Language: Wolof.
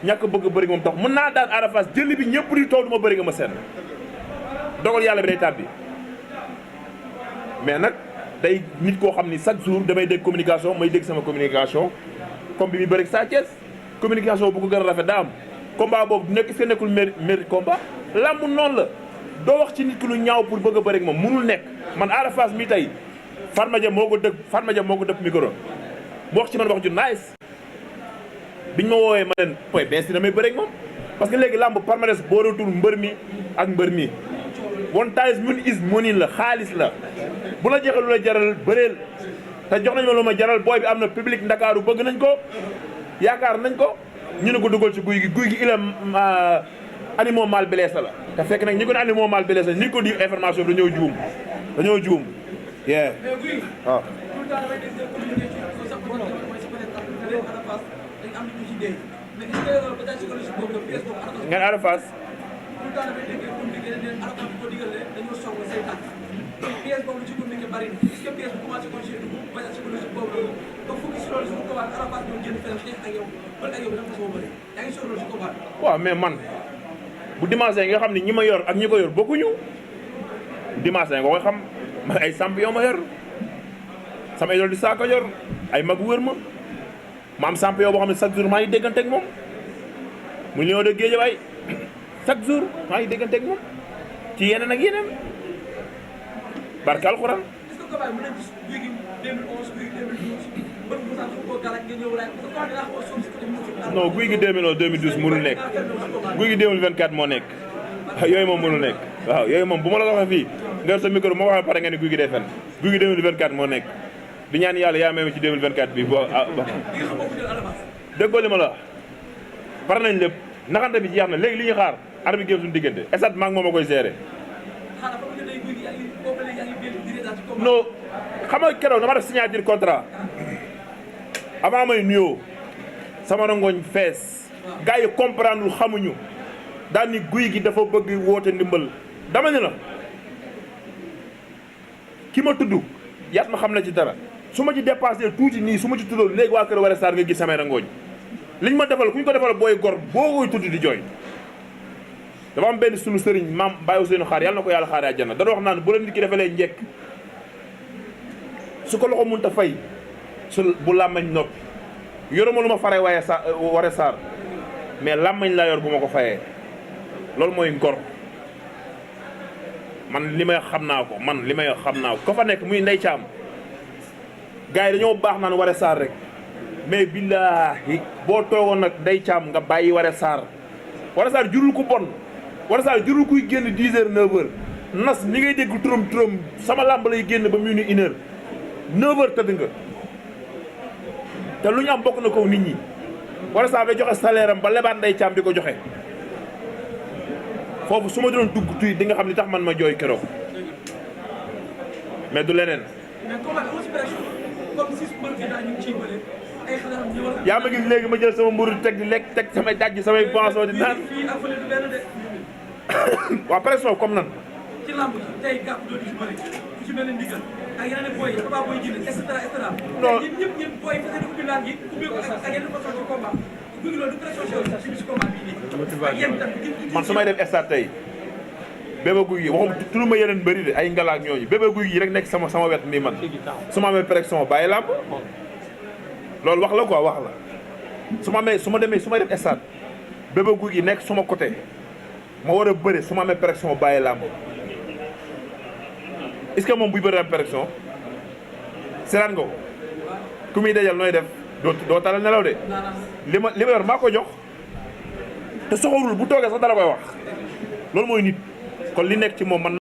ñàkk bëgg bëri moom tax mën naa daan Ada Fass jëli bi ñëpp di toog du ma bëri nga ma seen dogal yàlla bi day tàbbi mais nag day nit koo xam ni chaque jour damay dégg communication may dégg sama communication comme bi muy bëri Sa Thiès communication bu ko gën a rafet daa am combat boobu nekk est-ce que nekkul mérite combat lamb noonu la doo wax ci nit ki lu ñaaw pour bëgg a bëri ak moom mënul nekk man Ada Fass mi tey Fatma Dia moo ko dëpp micro mu wax ci man wax ju nice biñ ma woowee ma leen poy bien si damay bëri ak moom parce que léegi lamb palmarès booratul mbër mi ak mbër mi one time mun is money la xaalis la bu la jeexee lu la jaral bëreel te jox nañ ma lu ma jaral booy bi am na public ndakaaru bëgg nañ ko yaakaar nañ ko ñu ne ko dugal ci guy gi il est animaux mal blessé la te fekk nag ñi ko ne animaux mal blessé ñi ko di information bi dañoo juum yeah waaw ngeen Ada Fass waaw mais man bu dimanche nga xam ne ñi ma yor ak ñi ko yor bokkuñu dimanche nga koy xam man ay champion ma yor sama idole di saako yor ay mag wër ma am champion boo xam ne chaque jour maa ngi déggante ak moom mu Lion de Guédiawaye chaque jour maa ngi déggante ak moom ci yeneen ak yeneen barke alxuraan non guy gi 2011 2012 mënul nekk guy gi 2024 moo nekk yooyu moom mënul nekk waaw yooyu moom bu ma la ko waxee fii nga yor sa micro moo waxee pare nga ne guy gi day fen guy gi 2024 moo nekk di ñaan yàlla yaa may ci 2024 bi boo déggoo li ma la pare nañ lépp naxante bi jeex na léegi li ñuy xaar arbitre bi génn suñu diggante esat maa ngi moom a koy gérer non xam nga keroog dama def signature contrat avant may nuyoo sama rongoñ fees gars yi comprendre lu xamuñu daal ni guy gi dafa bëgg woote ndimbal dama ni la ki ma tudd yaat ma xam na ci dara su ma ci dépassé tuuti nii su ma ci tuddoon léegi waa kër Wara Sarr nga gis samay rangooñ liñ ma defal ku ñu ko defal booy gor boo koy tudd di jooy dafa am benn sunu sëriñ maam Baye Ousseynou Xaar yàlla na ko yàlla xaaree àjjana dana wax naan bu la nit ki defalee njekk su ko loxo mënut a fay su bu làmmañ noppi yoruma lu ma faree Wara Sarr mais làmmañ laa yor bu ma ko fayee loolu mooy ngor man li may xam naa ko ko fa nekk muy ndey caam gars yi dañoo baax naan Wara Sarr rek mais billaahi boo toogoon nag ndey caam nga bàyyi Wara Sarr jurul ku bon Wara Sarr jurul kuy génn 10 heures 9 heures nas ni ngay dégg turam sama làmb lay génn ba minuit 1 heure 9 heures tëdd nga te lu ñu am bokk na ko nit ñi Wara Sarr day joxe salaire am ba lebaat ndey caam di ko joxe foofu su ma doon dugg tuy di nga xam li tax man ma jooy keroog mais du leneen yaa ma gis léegi ma jël sama mburu teg di lekk teg samay dajj samay boisson di naan waa pression comme nan ci lamb ji tey gàpp doo ci bëri ku ci mel ne ndigal ak yeneen boy yi papa boy jël et cetera non ñëpp boy yi fas ubbi laan gi ubbi ko ak yeneen façon de combat guy gi loolu du pression ci combat bii nii ak yéen tam man su may def stade tey Bébé Gouy Gui waxum turu ma yeneen bëri de ay ngalaak ñooñu Bébé Gouy Gui rek nekk sama wet nii man su ma amee pression bàyyi làmb loolu wax la quoi wax la su may def stade Bébé Gouy Gui nekk suma côté ma war a bëri su ma amee pression bàyyi làmb est-ce que moom buy bëri am pression seetaan nga ko ku muy dajal nooy def doo talal nelaw de li ma yor maa ko jox te soxorul bu toogee sax dara koy wax loolu mooy nit kon li nekk ci moom man